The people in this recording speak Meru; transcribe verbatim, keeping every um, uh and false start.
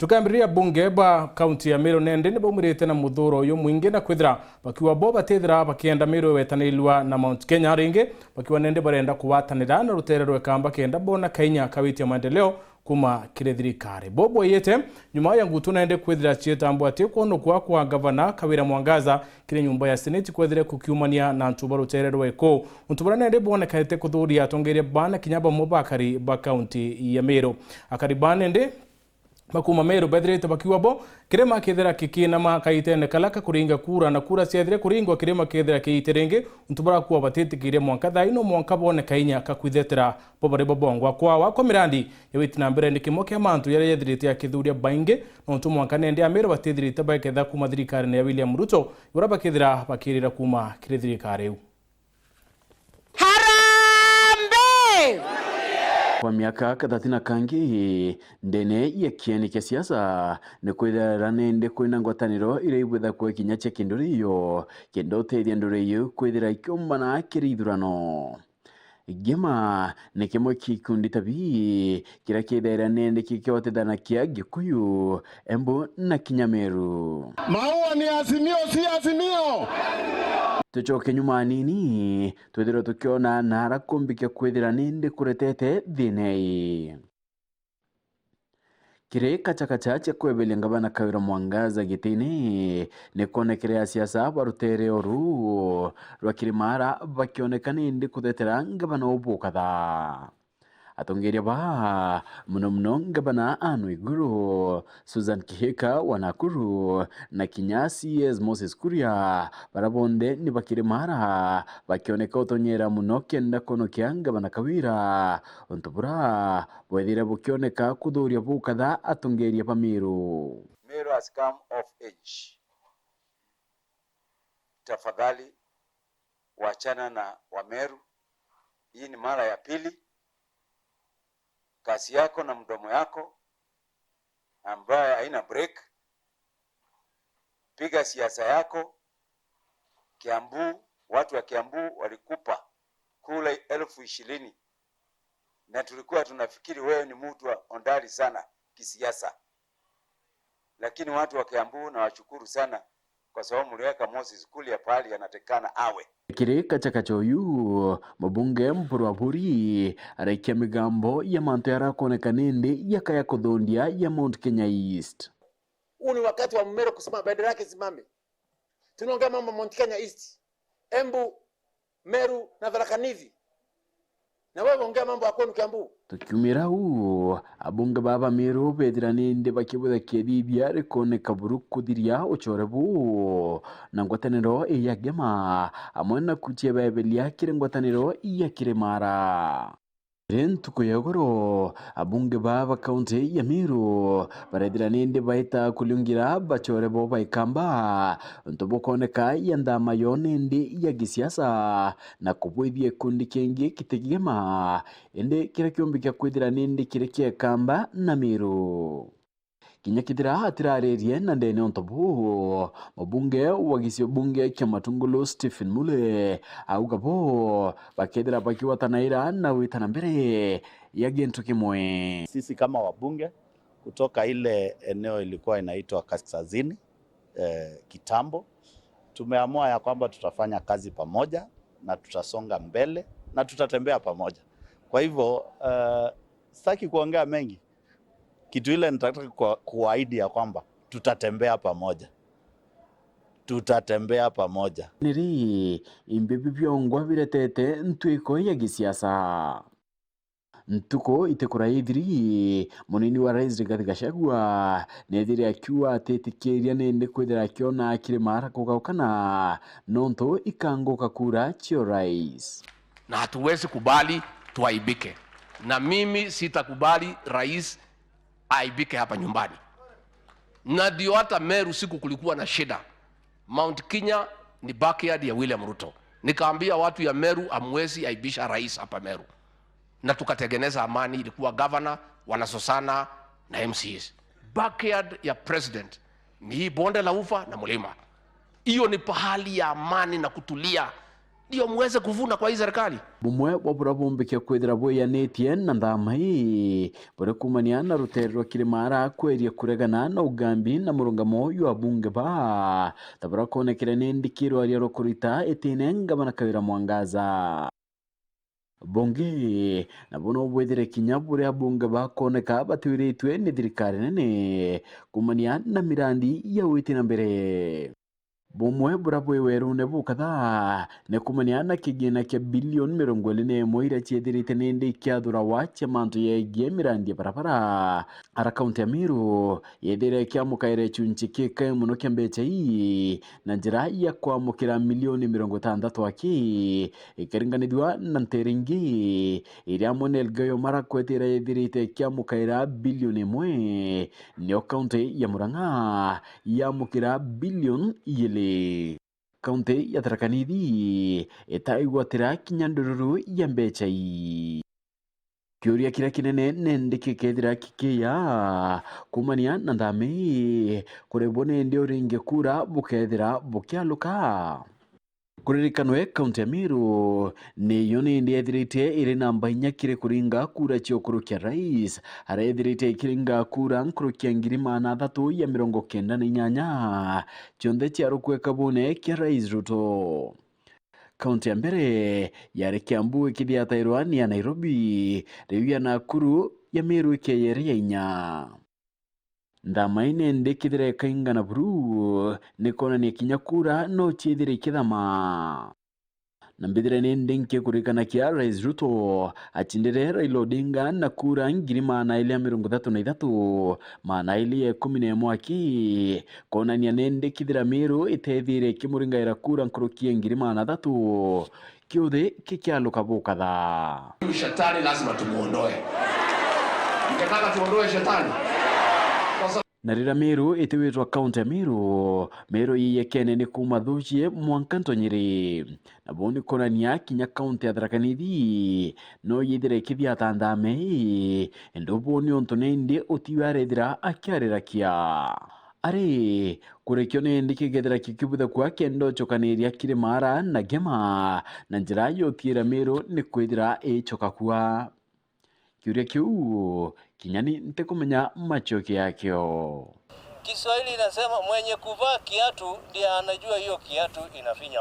Tukambiriria, abunge ba kaunti ya Meru nende ni baumirite na muthuro uyu mwingi na kwithira bakiuga bo batithira bakienda Meru iwetanirwa na Mount Kenya ringi, bakiuga nende barenda kugwatanira na rutere rwa Ikamba kenda bona kainya ka gwitia maendeleo kuma kiri thirikari. Bo bwaiyite nyuma ya ngutu nende kwithira cietambwa ati kwonokwa kwa gavana Kawira Mwangaza kiri nyumba ya seneti kwethire kukiumania na antu ba rutere rweku. Untu buria nende bwonekete kuthuria atongeria bana kinya bamwe bakari ba kaunti ya Meru. Akari ba nende bakuma Meru bethirite bakiuga bo kirima kethira kikinama kaitene kala ka kuringa kura, na kura ciathire kuringwa kirima kethira kiite ringi, untu barakua batitikirie mwanka thaino mwanka bone kainya ka kwithetera bo bari bo bongwa. Kwa wakwa mirandi ya witi na mbere ni kimwe kia mantu jaria jethirite akithuria baingi, nontu mwanka nende Ameru batithirite baiketha kuma thirikarine ya William Ruto, uria bakethira bakirira kuma kiri thirikari iu. Harambee! Kwa miaka kathathini na kangi ndene ya kieni kia siasa, ni kwithira nende kwina ngwataniro iria ibwitha kwa kinya cia kinduri iyo, kenda utethia nduri iyo kwithira ikiumbana kiri ithurano. Gema ni kimwe kia ikundi ta bii kiria kithaira nende kikiotethanakia Gikuyu, Embu na kinya Meru. Maua ni Azimio, si Azimio? Tucoke nyuma anini, twithirwe tukiona nara kumbikia kwithira nindi kuretete thina ii. Kiri kachakacha cia kweberia ngavana Kawira Mwangaza gitini, ni kwonekere asiasa ba rutere uru rwa Kirimara bakioneka nindi kuthetera ngavana ubu ukatha. Atongeria baa, muno muno ngavana Anne Waiguru, Susan Kihika wa Nakuru, na kinya C S Moses Kuria, bara bonthe ni bakiri mara, bakioneka utonyera muno kenda kwonokia ngavana Kawira, untu bura bwethire bukioneka kuthuria bukatha atongeria ba Meru. Meru has come of age. Tafadhali wachana na Wameru. Hii ni mara ya pili. Kazi yako na mdomo yako ambaye haina break. Piga siasa yako. Kiambu, watu wa Kiambu walikupa kura elfu ishirini, na tulikuwa tunafikiri wewe ni mtu wa ondari sana kisiasa, lakini watu wa Kiambu nawashukuru sana kwa sababu mliweka Moses Kuria pahali anatakikana awe. Kiri kachakacha uyu, mubunge Mburu Aburi araikia migambo ya mantu yarakwoneka nindi yakaya kuthundia ya Mount Kenya East. Huu ni wakati wa Mmeru kusimama, bendera yake isimame. Tunaongea mambo ya Mount Kenya East, Embu, Meru na Tharaka Nithi. Na wewe ongea mambo ya kwenu Kiambu. Tukiumira uu, abunge baa ba Meru bethira nindi bakibutha kiethithia rikoneka buru kuthiria ucore buu na ngwataniro ii ya Gema, amwe na kuchia bebelia kiri ngwataniro ya Kirimara. Kiri ntuku ya igoro, abunge baa ba kaunti ya Meru barethira nindi baita kuriungira bacore bo ba Ikamba untu bukoneka ya nthama yo nindi ya gisiasa na kubwithia gikundi kingi kiti Gema, indi kiria kiumbikia kwithira nindi kiri kia Ikamba na Meru. Kinya kethira atiraririe na ndene untu buu, mubunge wa gisio bunge kia Matungulu Stephen Mule auga bo bakethira bakigwatanaira na gwitana mbere ya gintu kimwe. Sisi kama wabunge kutoka ile eneo ilikuwa inaitwa Kaskazini, eh, kitambo, tumeamua ya kwamba tutafanya kazi pamoja na tutasonga mbele na tutatembea pamoja. Kwa hivyo, eh, sitaki kuongea mengi. Kitu ile nitataka kwa-, kuahidi ya kwamba tutatembea pamoja. Tutatembea pamoja. Niri, imbibi biongwa biretete ntwiko ya gisiasa. Ntuku itikurai ithiri, munini wa rais Rigathi Gachagua nethire akiuga atitikiria nindi kwithira akiona Kirimara kugaukana nontu ikanguka kura cia urais. Na hatuwezi kubali tuaibike. Na mimi sitakubali rais aibike hapa nyumbani. Na ndio hata Meru siku kulikuwa na shida. Mount Kenya ni backyard ya William Ruto. Nikaambia watu ya Meru, "Hamwezi aibisha rais hapa Meru." Na tukatengeneza amani, ilikuwa governor, wanasosana na M C As. Backyard ya president ni hii bonde la ufa na mlima. Hiyo ni pahali ya amani na kutulia. ndio muweze kuvuna kwa hii serikali. Bumwe bwa buria bumbikia kwithira bwiyanitie na nthama ii buri kumania na rutere rwa Kirimara kweria kuregana na ugambi na murungamo jwa abunge ba ta buria kwonekere ni ndiki rwaria rwa kurita itine ngavana Kawira Mwangaza. Bungi nabo no bwithire kinya buria abunge bakwoneka batiwiritwe ni thirikari nene kumania na mirandi ya witi na mbere. Bumwe buria bwi werune bukatha ni kumania na kigina kia bilioni mirongo iri na imwe iria ciethirite nindi ikiathurawa cia mantu yegie mirandi ya barabara. Ara kaunti ya Meru yethire ikiamukaira gicunci kikai mono kia mbeca ii na njira ya kwamukira milioni mirongo itantatu aki, ikiringanithua na ntere ingi iria amwe na Elgeyo Marakwet iria yethirite ikiamukaira bilioni imwe, nio kaunti ya Murang'a yamukira bilioni ijiri. Kaunti ya Tharaka Nithi itaigwatira kinya ndururu ya mbeca ii. Kiuria kiria kinene nindi gikethira kikiya kumania na nthama ii, kuri bo nindi uringi kura bukethira bukialuka? Kuririkanwe, kaunti ya Meru niyo nindi yethirite iri namba inya kiri kuringa kura cia ukurukia rais, aria ethirite ikiringa kura nkurukia ngiri maana athatu ya mirongo kenda na inyanya, cionthe cia rukwe kabune kia Rais Ruto. Kaunti ya mbere yari Kiambu ikithiatairwa ni ya Nairobi, riu ya Nakuru, ya Meru ikeyere ya inya. Nthama ii nindi kethira ikaingana buru, ni kwonania kinya kura no ciithire ikithama. Na mbithire nindi nkikurikana kia Rais Ruto acindire Raila Odinga na kura ngiri maana iri ya mirongo ithatu na ithatu, maana iri ya ikumi na imwe aki, kwonania nindi kethira Meru itethire ikimuringaira kura nkuruki ya ngiri maana athatu, kiuthi kikialuka bukatha. Huyu shetani lazima tumuondoe. Mkitaka tuondoe shetani? Kwa sababu na riria Meru itiwitwa kaunti ya Meru, Meru yiyekene ni kuuma Thucie mwanka Ntonyiri. Na buu ni kwonania kinya kaunti ya Tharaka Nithi no yithire ikithiata nthama ii, indi buu ni untu nindi utiwe arethira akiarira kia. Ari, kurekio nindi kigethira kikibuthakua kenda ucokaniria Kirimara na Gema, na njira yutiira Meru ni kwithira icoka kua. Kiuria kiu, kinya ni ntikumenya macoki yakio. Kiswahili inasema mwenye kuvaa kiatu ndiye anajua hiyo kiatu inafinya.